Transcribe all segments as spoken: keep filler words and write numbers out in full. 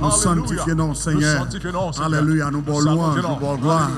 Nous sanctifions non, Seigneur. Alléluia, nous bons louanges, nous bons gloire.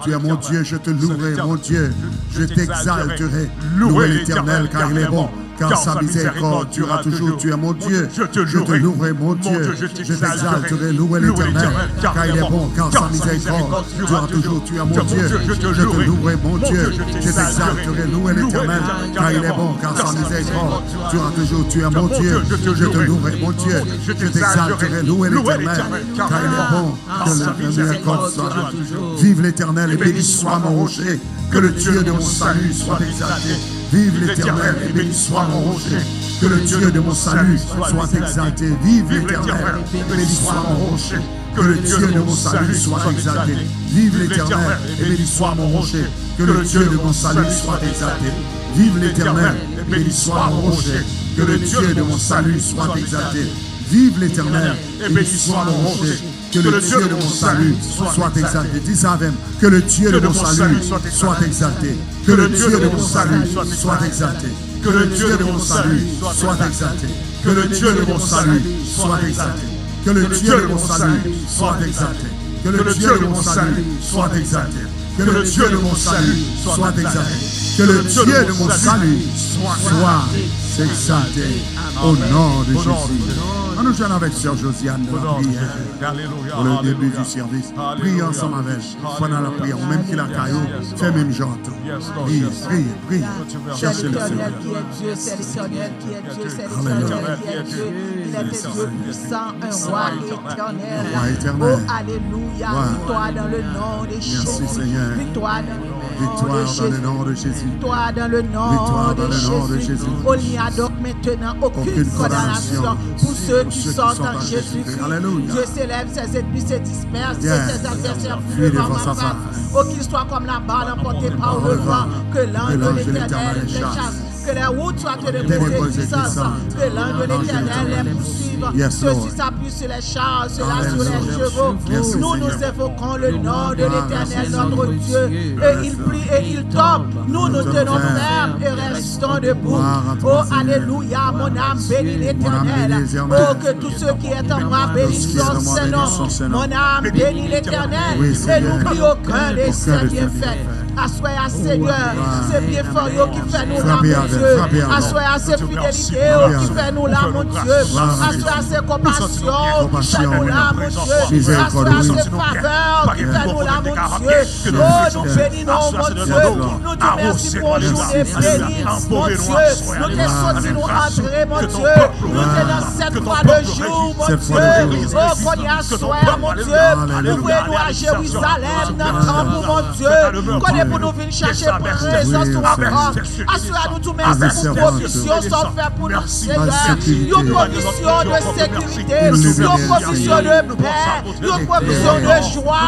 Tu es mon Dieu, je te louerai, mon Dieu, je t'exalterai. Louez l'Éternel, car il est bon, car sa miséricorde dure à toujours. Tu es mon Dieu, je te louerai, mon Dieu, je t'exalterai. Louez l'Éternel, car il est bon, car sa miséricorde dure à toujours. Tu es mon Dieu, je te louerai, mon Dieu, je t'exalterai. Louez l'Éternel, car il est bon, car sa miséricorde dure à toujours. Tu es mon Dieu, je te louerai, mon Dieu, je t'exalterai. Louez l'Éternel, car il est bon, que le, le meilleur corps soit. Vive l'Éternel et béni soit mon rocher. Que le Dieu de mon salut soit exalté. Vive l'Éternel et béni soit mon rocher. Que le Dieu de mon salut soit exalté. Vive l'Éternel et béni soit mon rocher. Que le Dieu de mon salut soit exalté. Vive l'Éternel et béni soit mon rocher. Que le Dieu de mon salut soit exalté. Vive l'Éternel et béni soit mon rocher. Que le Dieu de mon salut soit exalté. Vive l'Éternel et béni soit mon rocher. Que le Dieu de mon salut soit exalté. Dis ça avec moi. Que le Dieu de mon salut soit exalté. Que le Dieu de mon salut soit exalté. Que le Dieu de mon salut soit exalté. Que le Dieu de mon salut soit exalté. Que le Dieu de mon salut soit exalté. Que le Dieu de mon salut soit exalté. Que le Dieu de mon salut soit exalté. Que le Dieu de mon salut soit exalté. Au nom de Jésus. Ann nou jwenn avèk sè Josiane nan lapriyè pou le début du service. Priye ansanm avè l pandan l ap priye. Ou menm ki lakay ou, fè menm jan an tou. Priye, priye, priye. Chèche le Seigneur. Dieu, c'est l'Éternel qui est Dieu, c'est l'Éternel qui est Dieu. Il est un Dieu puissant, un roi éternel. Oh, alléluia. Victoire dans le nom de Jésus. Victoire dans le nom de Jésus. Victoire dans le nom de Jésus. Il n'y a donc maintenant aucune condamnation pour ceux qui sont en Jésus-Christ. Dieu s'élève, ses ennemis se dispersent et ses adversaires fuient devant ma face. Oh, qu'ils soient comme la balle emportée par le vent, que l'ange de l'Éternel les chasse. Que les routes soient ténébreuses et glissantes, que l'ange de l'Éternel les poursuive. Ceux-ci s'appuient sur les chars, ceux-là sur les chevaux. Nous, nous invoquons le nom de l'Éternel, notre Dieu, et il plie et il tombe. Nous, nous tenons ferme et restons debout. Oh, alléluia, mon âme bénit l'Éternel. Oh, que tout ce qui est en moi bénisse son saint nom. Mon âme bénit l'Éternel et n'oublie aucun de ses bienfaits. Aswè a, Senyè, se byenfè w yo ki fè nou la, Bondye. Aswè a, se fidelite w ki fè nou la, Bondye. Aswè a, se konpasyon w ki fè nou la, Bondye. Aswè a, se favè w ki fè nou la, Bondye. O, nou beni non w, Bondye. Nou di w mèsi pou yon jounen beni, Bondye. Nou te soti, nou antre, Bondye. Nou te nan sèt fwa de jou, Bondye. O, kounye a, aswè a, Bondye, ou voye nou a Jerizalèm, nan tanp ou, Bondye. Kote pou nou vin chache prezans ou ankò. Aswè a, nou di w mèsi pou pwovisyon sa w fè pou nou, Senyè. Yon pwovisyon de sekirite, yon pwovisyon de pè, yon pwovisyon de jwa.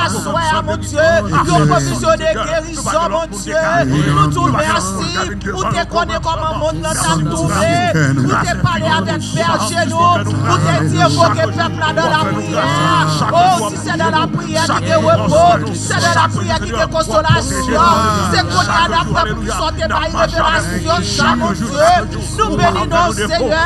Aswè a, Bondye, yon pwovisyon de gerizon, Bondye. Nou di w mèsi. Ou te konnen kòman monn nan t ap tounen. Ou te pale avèk bèje nou. Ou te di, envoke pèp la nan lapriyè. O, si se nan lapriyè ki gen repo, se nan lapriyè ki gen konsolasyon. Se kounye a n ap wè poukisa w te bay revelasyon sa, Bondye. Nou beni non w, Senyè.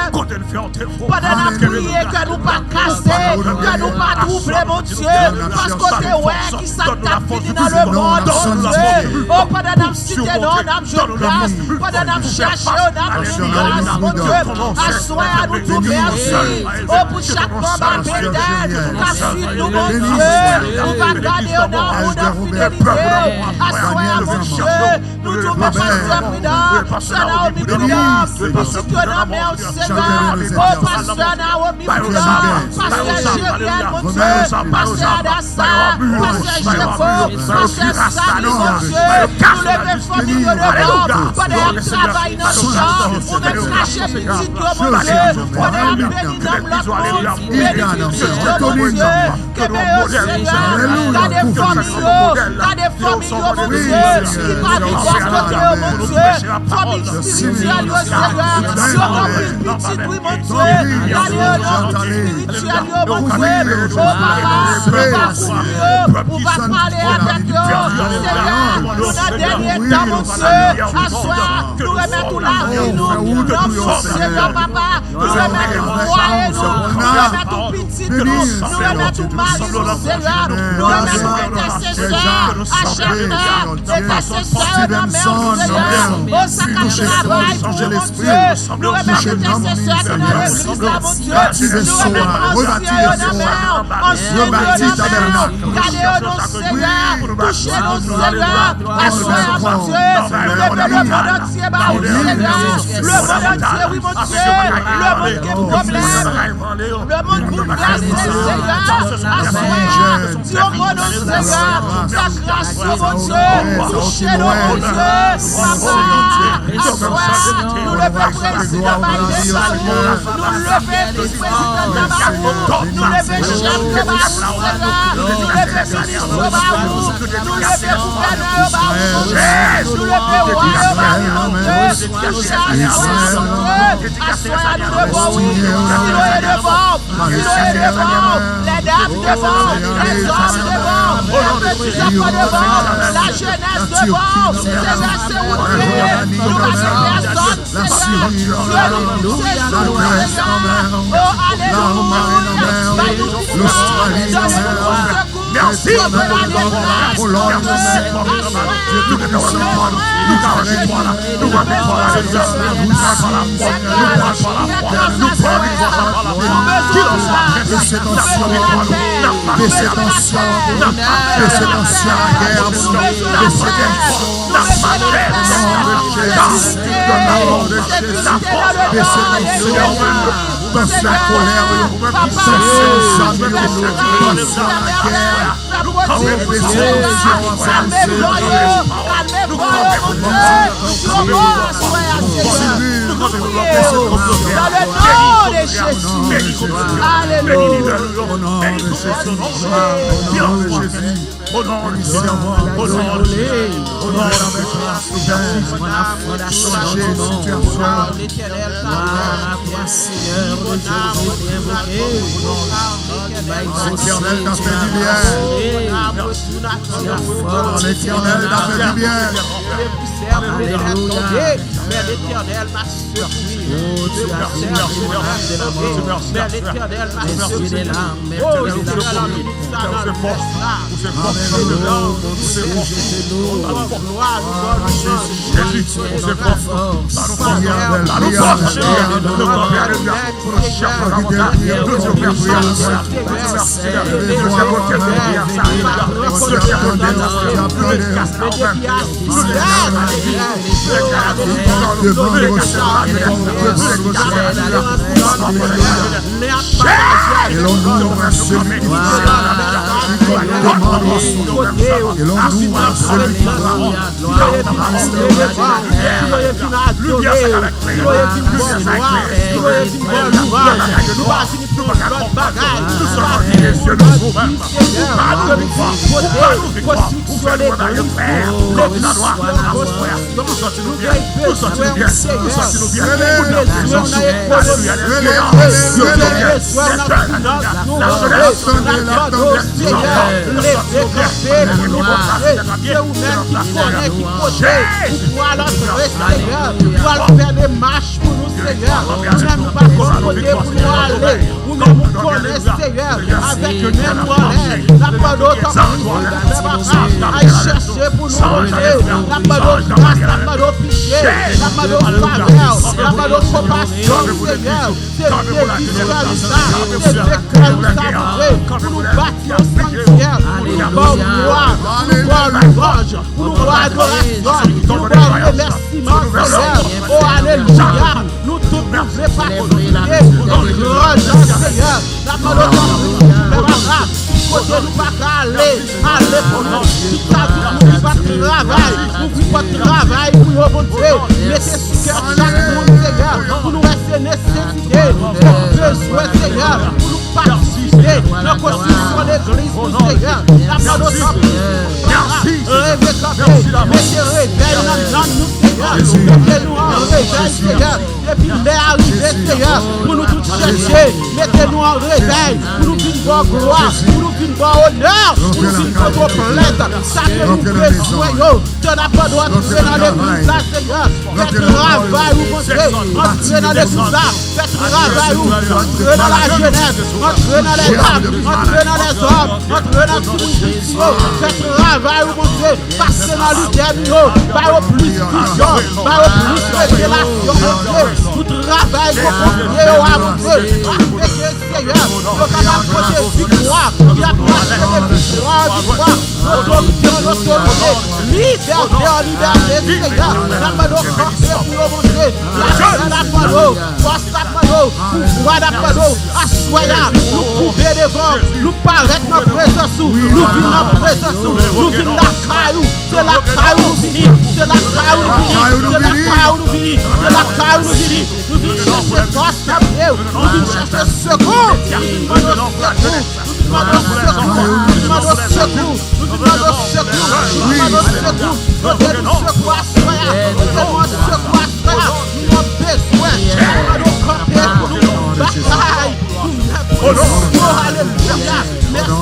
Pandan n ap priye, kè nou pa kase, kè nou pa twouble, Bondye, paske w te wè ki sa k t ap vini nan lemonn, Bondye. O, pandan n ap site non w, n ap jwenn gras. Pandan n ap chache w, n ap jwenn gras, Bondye. Aswè a, nou di w mèsi. O, pou chak manm apel tèt k ap swiv nou, Bondye. Ou va gade yo nan amou, nan fidelite. Aswè a, Bondye, nou di w pou pastè Pridan, sè Naomi Pridan, pitit yo nan men w, Senyè. O, pastè Naomi Pridan, pastè Jeriel, Bondye, pastè Adasa, pastè Jeko, pastè Samy, Bondye, nou leve fanmi yo devan w, pandan y ap travay nan chan, ou menm kache pitit yo, Bondye, pandan y ap beni nanm lòt moun, beni pitit yo, Bondye, kenbe yo, Senyè, gade fanmi yo, gade fanmi yo, Bondye, ki pa vin bò kote yo, Bondye, fanmi espirityèl yo, Senyè, yo gen anpil pitit, wi, Bondye, gade yo nan espirityèl yo, Bondye, o papa, ou va kouvri yo, ou va pale avèk yo. Senyè, nou nan dènye tan, Bondye, aswè a, nou remèt ou lavi nou, nou, Senyè, papa, nou remèt ou fwaye nou, nou remèt ou pitit nou, nou remèt ou mari nou, Senyè, nou remèt ou entèsesè a chak lè, entèsesè yo nan men w, Senyè, o sa k ap travay pou ou, Bondye, nou remèt entèsesè a ki nan legliz la, Bondye, nou remèt ansyen yo nan men w, ansyen yo nan men w, gade yo non, Senyè, touche nou, Senyè, aswè a, Bondye, nou leve lemonn antye ba ou, Senyè, lemonn antye, wi, Bondye, lemonn gen pwoblèm. Lemonn bouleverse, Senyè, aswè a, di yon mo non, Senyè, fè gras ou, Bondye, touche nou, Bondye, papa, aswè a, nou leve prezidan Biden, Senyè, nou leve vis-prezidan Tabakou, nou leve chèf yo ba ou, Senyè, nou leve minis yo ba ou, nou leve gouvènè yo ba ou, Bondye, nou leve wa yo ba ou, Bondye, touche aswè a, Bondye. Aswè a nou devan w, wi. Filo yo devan w. Filo yo devan w. Lèdam devan w. Lèzòm devan w. Lèpetizaman devan w. Lajenès devan w. Senyè, se ou ki nou pa gen pèsòn, Senyè. Seli nou, seli nou, Senyè. O, alelouya. Bay nou visyon. Donne nou bon sekou. Mèsi pou ane sa. Mèsi pou ane sa. Nou ka wè viktwa la. Nou ka wè viktwa la. Nou pral pa lafwa. Nou pral pa lafwa. Nou pral viktwa sa pa lafwa. Kilòs w ap chèche, n ap pran viktwa nou. N ap mache avèk la fwa. N ap mache avèk la fwa. N ap mache avèk la fwa. N ap mache avèk la fwa. N ap mache avèk la fwa. N ap mache avèk la fwa. Papa, fè pwoteksyon, fè pwoteksyon, kalme vòlè yo, kalme vòlè yo, Bondye, yo bon aswè a, Senyè, nou priye w, dans le nom de Jésus, alelouya. O non de Jezi, o non de Jezi, o non de Jezi, o non de Jezi, o non de Jezi, chanje sitiyasyon. Letènèl ta pè. Glwa a twa, Senyè de Dye, ou te envoke. Bay Zosye, Dye a pase. Dye a fò, Dye a fò. Alelouya. Men Letènèl m'a sekwi. O Dye a sekwi mon âme de la mort. Men Letènèl m'a sekwi. Essuie les larmes, Éternel, de la douleur. Ou se fòs, ou se fòs, ou se fòs, ou se fòs. Jezi, ou se fòs. Ba nou fòs, ba nou fòs, Senyè. Nou konpè, Senyè, pou nou chèf, nou avoka, nou di yo mèsi, Senyè. Nou di yo mèsi, Senyè. Nou di yo mèsi, Senyè. Devan yo, Senyè, devan yo, Senyè. Alelouya. Selon nou, nou pral sèvi Kris. Li kòm kòmandman. Selon nou, nou pral sèvi Kris. Alelouya. Glwa a twa, Senyè. Alelouya. Alelouya. Alelouya. Alelouya. Pou lòt bagay, nou pa vin pou nou di, Senyè, nou vin kote konstriksyon legliz, konstriksyon, konstriksyon, nou bezwen w, Senyè, nou bezwen w nan ekonomi, nou bezwen w nan finans, nou vle, n ap mande w, Senyè, leve kanpe pou nou montre, se ou menm ki konnen ki kote pou pral antre, Senyè, pou al fè demach pou nou, Senyè. Ou menm ou pa konn kote pou nou ale. Ou menm ou konnen, Senyè, avèk men nou anlè. N ap mande w tanpri, silvouplè, papa, al chèche pou nou, Bondye. N ap mande w gras, n ap mande w pitye, n ap mande w favè, n ap mande w konpasyon, Senyè. Se vye vizyonè nou sa, se vye kè nou sa, Bondye, pou nou bati yon sanktyè, pou nou ba w glwa, pou nou ba w lwanj, pou nou ba w adorasyon, pou nou ba w remèsiman, Senyè. O, alelouya! Nou tout nou vle patisipe nan gran jan, Senyè. N ap mande w tanpri, silvouplè, papa, kote nou pa ka ale, ale pou nou. Tout sa, tout moun ki pa travay, ouvri pòt travay pou yo, Bondye. Mete sou kè chak moun, Senyè, pou nou wè se nesesite, se bezwen, Senyè, pou nou patisipe nan konstriksyon legliz nou, Senyè. N ap mande w tanpri, papa, leve kanpe, mete revèy nan nanm nou, Senyè. Seyè. Mete nou an revèy, Seyè. Depi lè a rive, Seyè, pou nou tout chèche. Mete nou an revèy, pou nou vin ba w glwa, pou nou vin ba w onè, pou nou vin pote w plent. Sa ke nou bezwen yo. Tann ap mande w antre nan legliz la, Seyè. Fè travay ou, Bondye. Antre nan legliz la. Fè travay ou. Antre nan lajenès. Antre nan lèzam. Antre nan lèzòm. Antre nan timoun piti yo. Fè travay ou, Bondye. Pase nan lidè nou yo. Ba yo plis vizyon. Ba yo plis revelasyon, Bondye. Pou travay ke w konfye yo a, Bondye. Afin ke Seyè, yo kapab pote viktwa, y ap mache de viktwa an viktwa, otorite an otorite, libète an libète, Seyè. N ap mande w kanpe pou yo, Bondye. Lavi n ap mande w, fòs n ap mande w, pouvwa n ap mande w. Aswè a, nou koube devan w, nou parèt nan prezans ou, nou vin nan prezans ou, nou vin lakay ou. Se lakay ou nou vini, se lakay ou nou vini, se lakay ou nou vini, se lakay ou nou vini. Nou vin chèche fòs nan pye w. Nou vin chèche sekou. Nou vin mande w sekou. Nou vin mande w sekou. Nou vin mande w sekou. Nou vin mande w sekou. Nou vin mande w sekou. Mete nou sekou aswè a. Mete nou an sekou aswè a. Nou nan bezwen. Nou mande w kanpe pou nou. Batay pou mèt pou nou. Oh, alelouya. Mèsi,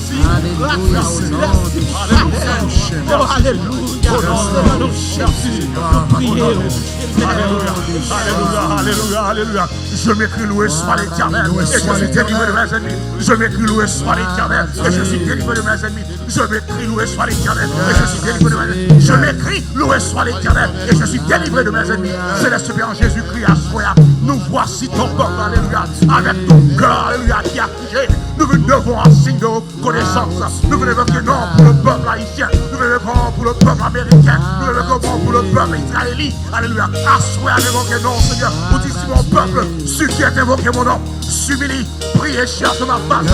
Seyè. Mèsi pou gras ou. Mèsi pou chalè ou. Oh, alelouya. Se nan non Jezi nou priye w. Aleluya, aleluya, aleluya, aleluya. Je m'écris loué soit l'Éternel et je suis délivré de mes ennemis. Je m'écris loué soit l'Éternel et je suis délivré de mes ennemis. Je m'écris loué soit l'Éternel et je suis délivré de mes ennemis. Je m'écris loué soit l'Éternel et je suis délivré de mes ennemis. Céleste Père Jésus-Christ, aswè a, nous voici ton peuple, aleluya, avec ton cœur, aleluya, qui a crié. Nou vin devan w an siy de konesans. Nou vin evoke non pou le pèp ayisyen. Nou vin evoke non pou le pèp ameriken. Nou vin evoke non pou le pèp izrayelit. Aleluya. Aswè a, nou evoke non, Senyè. Ou di, si mon peuple, ceux qui est invoqué mon nom, s'humilie, prie, cherche ma face.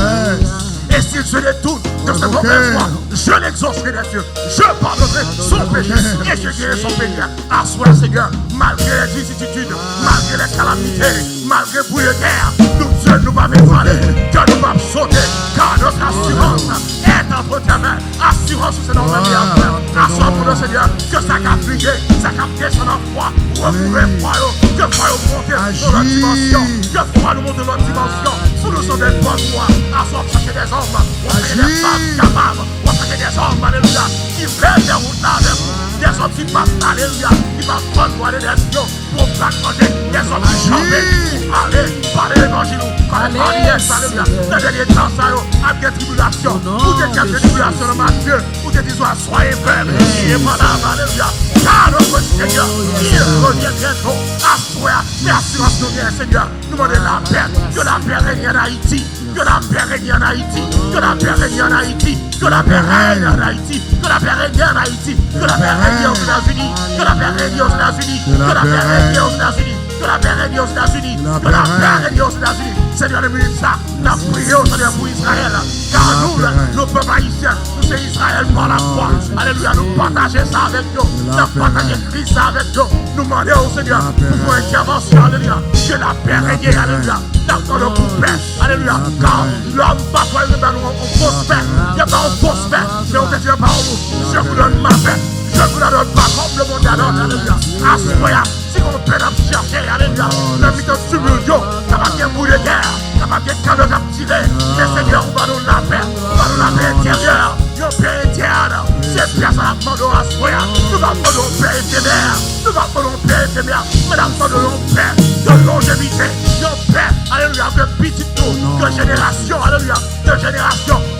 Et s'il se détourne de ses mauvaises voies, je l'exaucerai des cieux. Je pardonnerai son péché et je guérirai son pays. Aswè, Senyè, malgre les vicissitudes, malgre les calamités, malgre bri de guerre, nou, Dye, nou p ap efale, Dye, nou p ap sote, car notre assurance est entre tes mains. Asirans ou se nan men li, frè. Aswè, Senyè, ke sa k ap vire, sa k ap desann an fwa, rekouvre fwa yo, ke fwa yo monte nan lòt dimansyon, ke fwa nou monte nan lòt dimansyon, pou nou sanble pòv ou a. Aswè, w ap chache dèzòm, w ap chache dèfanm kapab, w ap chache dèzòm, alelouya, ki vle fè wout la avèk ou, dèzòm ki p ap, alelouya, ki p ap vann nou ane dèzòm yo. Pou w pa tande dèzòm ki chanbe, ou pale, pale levanjil ou, pale, pale, alelouya. Nan dènye tan sa yo, ap gen tribilasyon. Ou te di ap gen tribilasyon nan Matye, ou te di, soyez faibles et malades, alelouya. Car notre Seigneur, il revient bientôt. Aswè a, se asirans nou genyen, Senyè. Nou mande lapè, ke lapè renye an Ayiti. Que la paix règne en Haïti. Que la paix règne en Haïti. Que la paix règne en Haïti. Que la paix règne en Haïti. Que la paix règne aux États-Unis. Que la paix règne aux États-Unis. Que la paix règne aux États-Unis. Que la paix règne aux États-Unis. Que la paix règne aux États-Unis. Seigneur, le ministre, n ap priye w, Senyè, pou Izrayèl. Ka nou, nou pèp ayisyen, nou se Izrayèl pa lafwa. Alelouya, nou pataje sa avèk yo. N ap pataje kriz sa avèk yo. Nou mande w, Senyè, pou fè entèvansyon, alelouya. Ke lapè règne, alelouya. N ap mande w pou pè, alelouya. Ka lòm pafwa yo te ba nou yon fos pè. Yo ba w fos pè. Men w te di yo ba w, je vous donne ma paix. Je vous la donne pas comme le monde la donne, alelouya. Aswè a, si gon pè n ap chèche, alelouya, nan mitan timoun yo, kapab gen bri de gè, kapab gen kanyon k ap tire, men Senyè, ou ban nou lapè, ou ban nou lapè enteryè, yon pè entèn. Se pè sa n ap mande w aswè a. Nou pa mande w pè efemè, nou pa mande w pè efemè, men n ap mande w yon pè de lonjevite, yon pè, alelouya, ke pitit nou, ke jenerasyon, alelouya, de jenerasyon.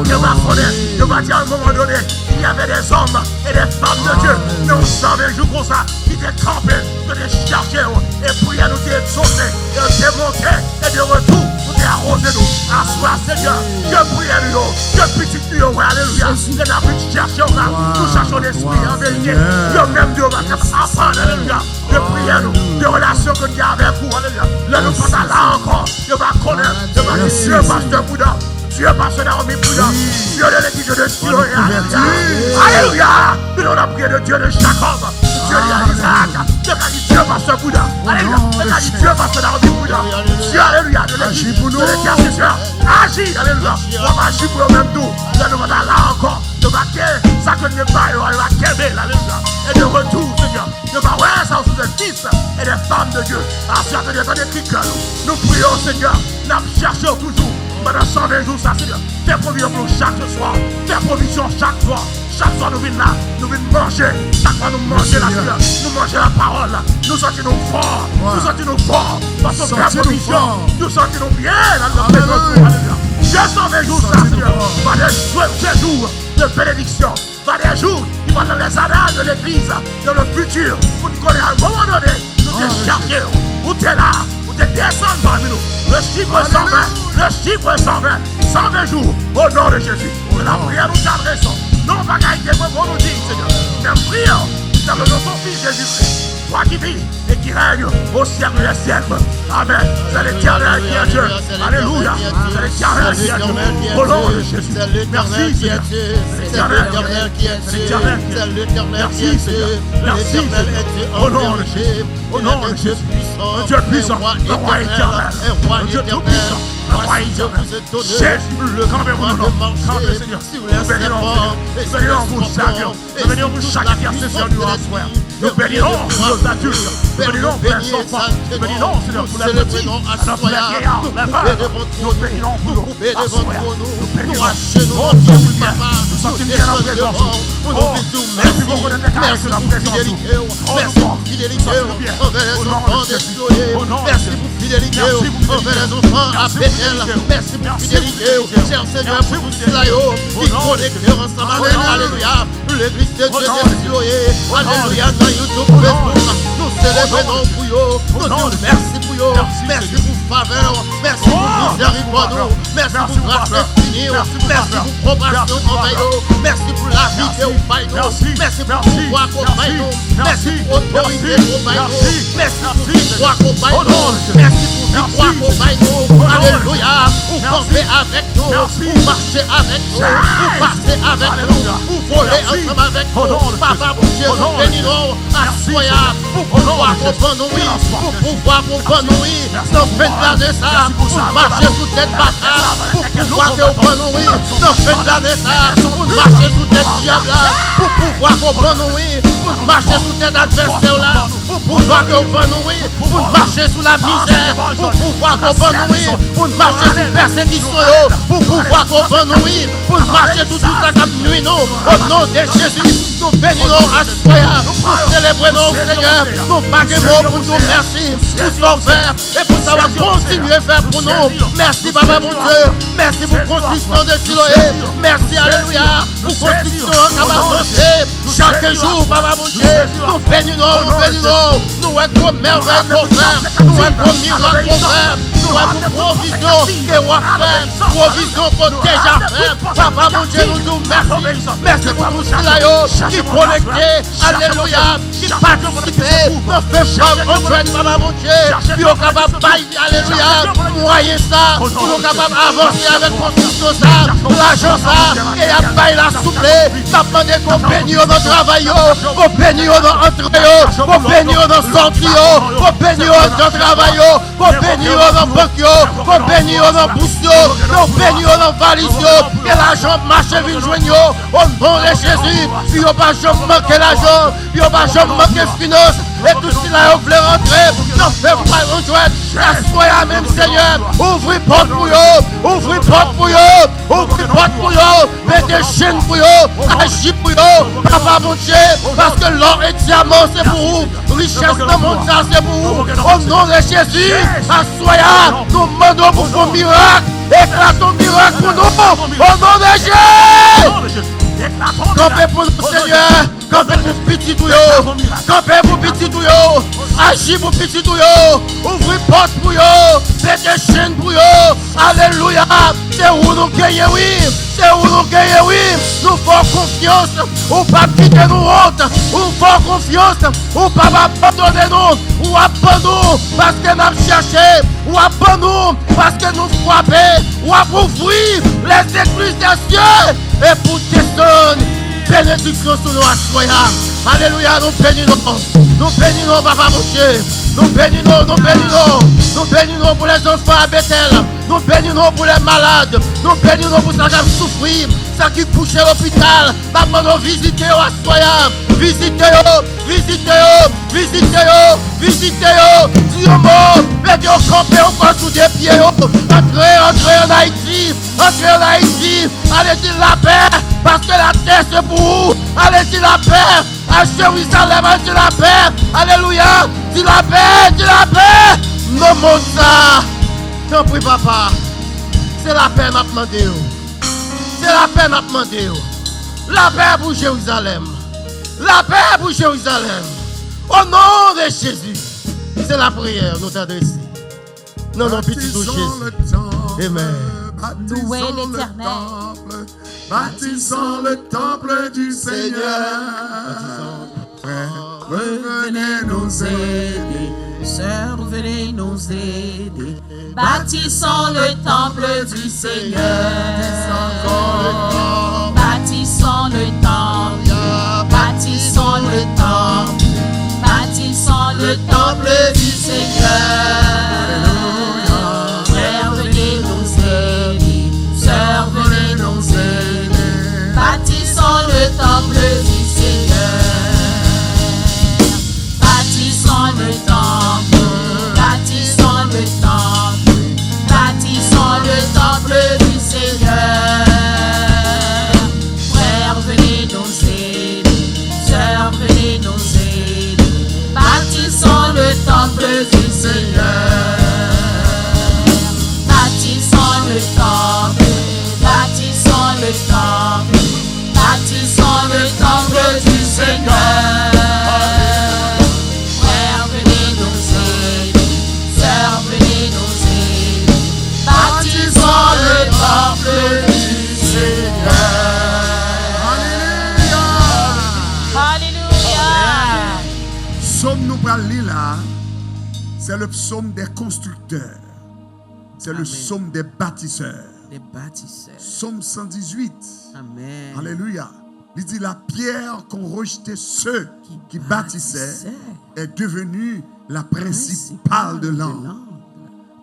Yo va konnen, yo va di à un moment donné, il y avait des hommes et des femmes de Dieu. Men yon sèl jou konsa, ki te kanpe, yo te chèche w, e priyè nou te egzose, e yo te monte, e de retou, ou te awoze nou. Aswè a, Senyè, ke priyè nou yo, ke pitit nou yo wè, alelouya. Lè n ap vin chèche w la, nou chache w an espri, an verite. Yo menm yo va kapab aprann, alelouya, de priyè nou, de relasyon ke n gen avèk ou, alelouya. Lè nou pa ta la ankò, yo va konnen, yo va di, Dye pastè Prudent, Dye pastè Naomi Prudent, Dye de legliz de Siloé, alelouya. Alelouya. Nou, nou ap priye de Dye de Jakòb, Dye Izaak, yo ka di Dye pastè Bouda. Alelouya. Yo ka di Dye pastè Darby Bouda. Dye, alelouya, de legliz, de lentersesyè. Aji, alelouya. W ap aji pou yo menm tou. Lè nou pa ta la ankò, yo va kenbe sa ke Dye ba yo a, yo va kenbe l, alelouya. E de retou, Senyè, yo va wè sa ou sou de fis e de fanm de Dye. Aswè a, Senyè, tande kri kè nou. Nou priye w, Senyè. N ap chèche w toujou pandan san ven jou sa, Senyè. Fè pwovizyon pou nou chak swa. Fè pwovizyon chak swa. Chak swa nou vin la, nou vin manje. Chak swa nou manje la, Senyè. Nou manje lapawòl la. Nou santi nou fò. Nou santi nou fò. Paske w fè pwovizyon. Nou santi nou byen la, nou prezans ou. Alelouya. Dye, san ven jou sa, Senyè, va de jou, de jou de benediksyon. Va de jou ki va nan lèzana de legliz, dans le futur, pou n konnen a un moment donné, nou te chèche w, ou te la, ou te desann pami nou. Le chiffre san ven, le chiffre san ven, san ven jou, au nom de Jésus. Se lapriyè nou te adrese w. Non, pa ka ede mwen, bon, nou di, Senyè. Mwen priye w, dans le nom de ton Fils Jésus-Christ, toi qui vis et qui règne au siècle des siècles. Amen. C'est l'Éternel qui est Dieu. Alléluia. C'est l'Éternel qui est Dieu. Au nom de Jésus. Merci, Seigneur. C'est l'Éternel qui est Dieu. C'est l'Éternel qui est Dieu. Merci, Seigneur. Merci, Seigneur. Au nom de Jésus. Au nom de Jésus. Un Dieu puissant, un roi éternel, un Dieu tout-puissant, un roi éternel. Jésus, kanpe pou nou, non. Kanpe, Senyè. Nou beni non, Senyè. Nou beni non pou chak, nou beni non pou chak entèsesyè nou aswè. Nou beni non pou lèzadilt. Nou beni non pou lèzanfan. Nou beni non, Senyè, pou lèpiti, pou lèvyeyar, lèvèv. Nou beni non pou yo aswè. Nou beni non. Nou ajenou nan pye w, Papa. Nou santi nou byen nan prezans ou. Oh, mèsi pou fidelite w. Mèsi pou fidelite w anvè lèzanfan de Chloé. Mèsi pou fidelite w anvè lèzanfan a Betèl. Mèsi pou fidelite w, chè Senyè, pou tout sila yo ki konekte yo ansanm avè nou. Alelouya. Legliz de Dye de Chloé. Alelouya. Nan YouTube, Facebook, nou selebre non pou yo. Nou di w mèsi pou yo. Mèsi pou favè w. Mèsi pou mizèrikòd ou. Mèsi pou gras enfini w. Mèsi pou konpasyon anvè yo. Mèsi pou lavi ke ou bay nou. Mèsi pou pouvwa ke ou bay nou. Mèsi pou otorite ke ou bay nou. Mèsi pou viktwa ke ou bay nou. Mèsi pou viktwa ke ou bay nou. Alelouya. Ou kanpe avèk nou. Ou mache avèk nou. Ou pase avèk nou. Ou vole ansanm avèk nou. Papa Bondye, nou beni non aswè a pou pouvwa ke ou ban nou, wi, pou pouvwa ke ou ban nou, wi, nan fen lane sa, pou n mache sou tèt baka, pou pouvwa ke ou ban nou, wi, nan fen lane sa, pou n mache sou tèt dyab la, pou pouvwa ke ou ban nou, wi, pou n mache sou tèt advèsè la, pou pouvwa ke ou ban nou, wi, pou n mache sou lamizè, pou pouvwa ke ou ban nou, wi, pou n mache sou pèsekisyon yo, pou pouvwa ke ou ban nou, wi, pou n mache sou tout sa k ap nwi nou. O non de Jezi, nou beni non aswè a, nou selebre non, Senyè. Nou pa gen mo pou n di w mèsi pou sa w fè e pou sa w ap kontinye fè pou nou. Mèsi, Papa Bondye. Mèsi pou konstriksyon de Siloe. Mèsi, alelouya, pou konstriksyon an k ap avanse chak jou, Papa Bondye. Nou beni non, nou beni non. Nou wè gwo mèvèy ke w fè. Nou wè gwo mirak ke w fè. Nou wè pou pwovizyon ke w ap fè. Pwovizyon ke w deja fè. Papa Bondye, nou di w mèsi. Mèsi pou tout sila yo ki konekte. Alelouya. Ki patisipe nan fè fwa w jwenn, Papa Bondye, pou yo kapab bay, alelouya, mwayen sa, pou nou kapab avanse avèk konstriksyon sa, lajan sa, ke y ap bay la souple. N ap mande ke w beni yo nan travay yo, ke w beni yo nan antre yo, ke w beni yo nan sòti yo, ke w beni yo nan travay yo, ke w beni yo nan bank yo, ke w beni yo nan bous yo, ke w beni yo nan valiz yo, ke lajan ap mache vin jwenn yo. O non de Jezi, pou yo pa janm manke lajan, pou yo pa janm manke finans. E tout sila yo vle rantre nan fè fwa yo jwenn, aswè a menm, Senyè, ouvri pòt pou yo, ouvri pòt pou yo, ouvri pòt pou yo. Mete chenn pou yo, aji pou yo, Papa Bondye, paske lò e dyaman se pou ou, richès nan mond sa se pou ou. O non de Jezi, aswè a, nou mande w pou fè yon mirak, eklate yon mirak pou nou. O non de Jezi, kanpe pou nou, Senyè. Kanpe pou pitit ou yo. Kanpe pou pitit ou yo. Aji pou pitit ou yo. Ouvri pòt pou yo. Pete chenn pou yo. Alelouya. Se ou nou genyen, wi. Se ou nou genyen, wi. Nou fè w konfyans. Ou p ap kite nou wont. Ou fè w konfyans. Ou p ap abandone nou. Ou ap ban nou. Paske n ap chèche. Ou ap ban nou. Paske nou frape. W ap ouvri les écluses des cieux. E pou desann. Benediksyon sou nou aswè a. Alelouya, nou beni nou. Nou beni nou, Papa Bondye. Nou beni nou, nou beni nou. Nou beni nou pou lèzanfan a Betèl. Nou beni nou pou lè malad. Nou beni nou pou sa k ap soufri, sa ki kouche lopital. N ap mande w vizite yo aswè a. Vizite yo, vizite yo, vizite yo, vizite yo. Di yon mo, mete yo kanpe ankò sou de pye yo. Antre, antre ann Ayiti. Antre ann Ayiti, ale di lapè, paske latè se pou ou. Ale di lapè a Jerizalèm, ale di lapè. Alelouya, di lapè, di lapè nan mond sa. Tanpri, Papa, se lapè n ap mande w. Se lapè n ap mande w. Lapè pou Jerizalèm. Lapè pou Jerizalèm. O non de Jezi, se lapriyè nou t adrese. Nan non pitit ou Jezi. Amen. Louez l'Éternel. Bâtissons le temple du Seigneur. Frères, venez nous aider. Sœurs, venez nous aider. Bâtissons le temple du Seigneur. Bâtissons le temple. Bâtissons le temple. Bâtissons le temple du Seigneur. Frères, venez nous aider. Sœurs, venez nous aider. Bâtissons le temple du Seigneur. Bâtissons le temple, bâtissons le temple, bâtissons le temple du Seigneur. Frères, venez nous aider, sœurs, venez nous aider. Bâtissons le temple du Seigneur. Bâtissons le temple, bâtissons le temple. Bâtissons le temple du Seigneur. Frères, venez nous aider. Sœurs, venez nous aider. Bâtissons le temple du Seigneur. Alelouya! Alelouya! Sòm nou pral li la, c'est le psaume des constructeurs. C'est le psaume des bâtisseurs. Des bâtisseurs. Psaume cent dix-huit. Amen. Alelouya. Li di, la pierre qu'ont rejetée ceux qui bâtissaient est devenue la principale de l'angle.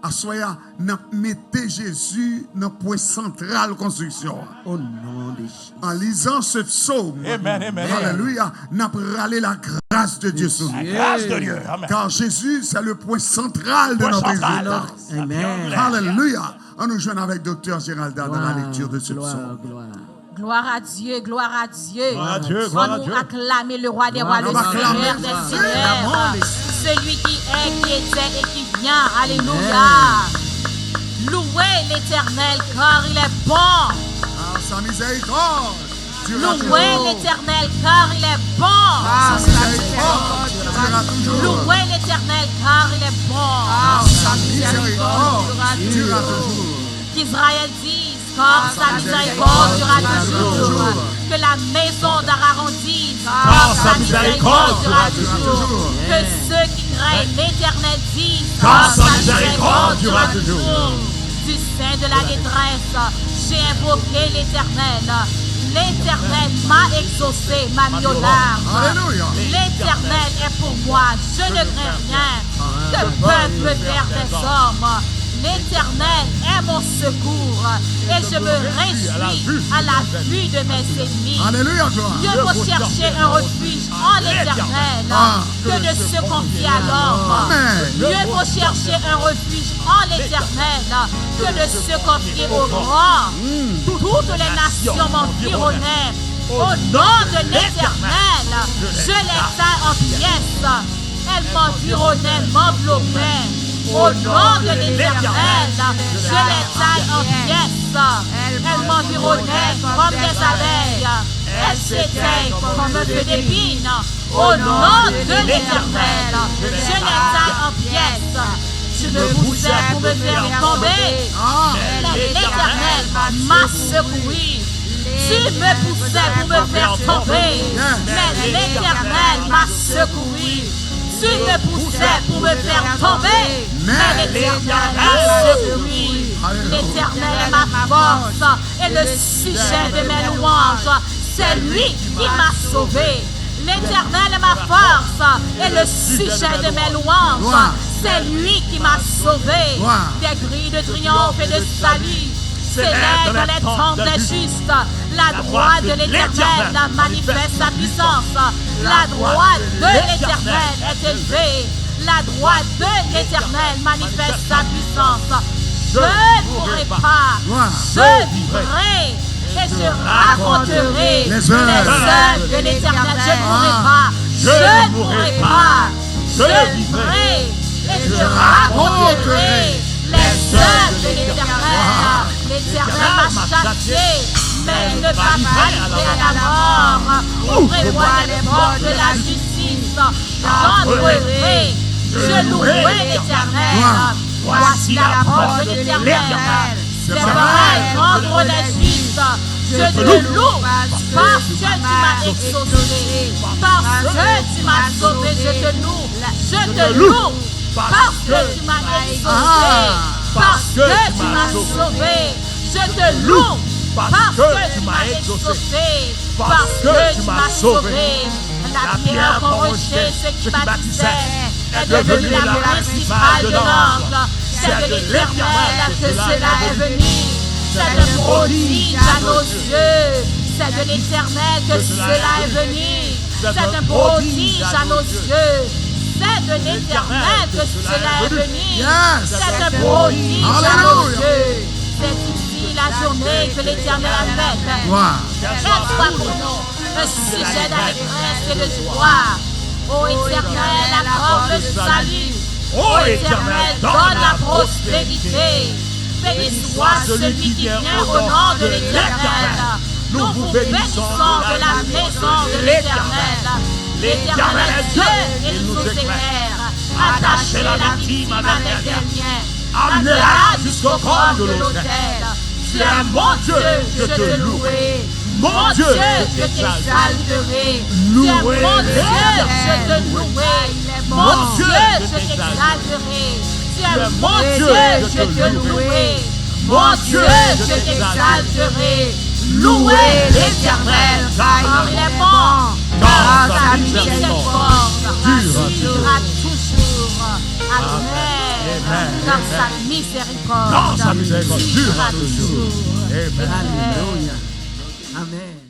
Aswè a, n ap mete Jezi nan pwen santral konstriksyon an. Au nom de Jésus. En lisant ce psaume, amen, amen, alelouya, n ap rale la grâce de Dieu sou nou. La grâce de Dieu. Amen. Car Jésus, c'est le point central de notre existence. Amen. Alelouya. An nou jwenn avèk Doktè Géralda dans la lecture de ce psaume. Gloire à Dieu, gloire à Dieu. Gloire à Dieu, gloire à Dieu. An nou aklame le roi des rois, le Seigneur des seigneurs, celui qui est, qui était et qui vient. Alléluia. Louez l'Éternel, car il est bon. Car sa miséricorde durera toujours. Louez l'Éternel, car il est bon. Car sa miséricorde durera toujours. Louez l'Éternel, car il est bon. Car sa miséricorde durera toujours. Qu'Israël dise, car sa miséricorde durera toujours. Que la maison d'Aaron dise, car sa miséricorde durera toujours. Que ceux qui craignent l'Éternel disent, car sa miséricorde durera toujours. Du sein de la détresse, j'ai invoqué l'Éternel. L'Éternel m'a exaucé, m'a mis aux larmes. Alléluia. L'Éternel est pour moi, je ne crains rien. Que peuvent me faire des hommes? L'Éternel est mon secours et je me réjouis à la vue de mes ennemis. Alléluia, gloire. Mieux vaut chercher un refuge en l'Éternel que de se confier à l'homme. Amen. Mieux vaut chercher un refuge en l'Éternel que de se confier aux grands. Toutes les nations m'environnaient. Au nom de l'Éternel, je les taille en pièces. Elles m'environnaient, m'enveloppaient. Au nom de l'Éternel, je les taille en pièces. Elles m'environnaient comme des abeilles. Elles s'éteignent comme un feu d'épines. Au nom de l'Éternel, je les taille en pièces. Tu me poussais pour me faire tomber, mais l'Éternel m'a secouru. Tu me poussais pour me faire tomber, mais l'Éternel m'a secouru. Tu me poussais pour me faire tomber, mais l'Éternel m'a secouru. L'Éternel est ma force et le sujet de mes louanges. C'est lui qui m'a sauvé. L'Éternel est ma force et le sujet de mes louanges. C'est lui qui m'a sauvé des grilles de triomphe et de salut. S'élève dans les tentes des justes. La droite de l'Éternel manifeste sa puissance. La droite de l'Éternel est élevée. La droite de l'Éternel manifeste sa puissance. Je ne mourrai pas, je vivrai et je raconterai les œuvres de l'Éternel. Je ne mourrai pas, je ne mourrai pas, je vivrai et je raconterai les œuvres de l'Éternel. L'Éternel m'a châtié, mais il ne m'a pas livré à la mort. Ouvrez-moi les portes de la justice. J'entrerai, je louerai l'Éternel. Voici la porte de l'Éternel. C'est vrai, contre les justes. Je te loue parce que tu m'as exaucé. Parce que tu m'as sauvé, je te loue. Je te loue parce que tu m'as exaucé. Parce que tu m'as sauvé. Je te loue parce que tu m'as exaucé. Parce que tu m'as sauvé. La pierre qu'ont rejetée ceux qui bâtissaient est devenue la principale de l'angle. C'est de l'Éternel que cela est venu. C'est un prodige à nos yeux. C'est de l'Éternel que cela est venu. C'est un prodige à nos yeux. C'est de l'Éternel que cela est venu. C'est un prodige à nos yeux. C'est ici la journée que l'Éternel a faite. Qu'elle soit pour nous un sujet d'allégresse et de joie. Ô Éternel, accorde le salut. Ô Éternel, donne la prospérité. Béni soit celui qui vient au nom de l'Éternel. Nous vous bénissons de la maison de l'Éternel. L'Éternel est Dieu, il nous éclaire. Attachez la victime avec des liens. Amenez-la jusqu'au col de l'autel. Tu es mon Dieu, je te louerai. Mon Dieu, je t'exalterai. Tu es mon Dieu, je te louerai. Mon Dieu, je t'exalterai. Tu es mon Dieu, je te louerai. Mon Dieu, je t'exalterai. Louez l'Éternel, car il est bon, car sa misérikòd dure toujours. Amen. Car sa misérikòd dure toujours. Amen. Amen.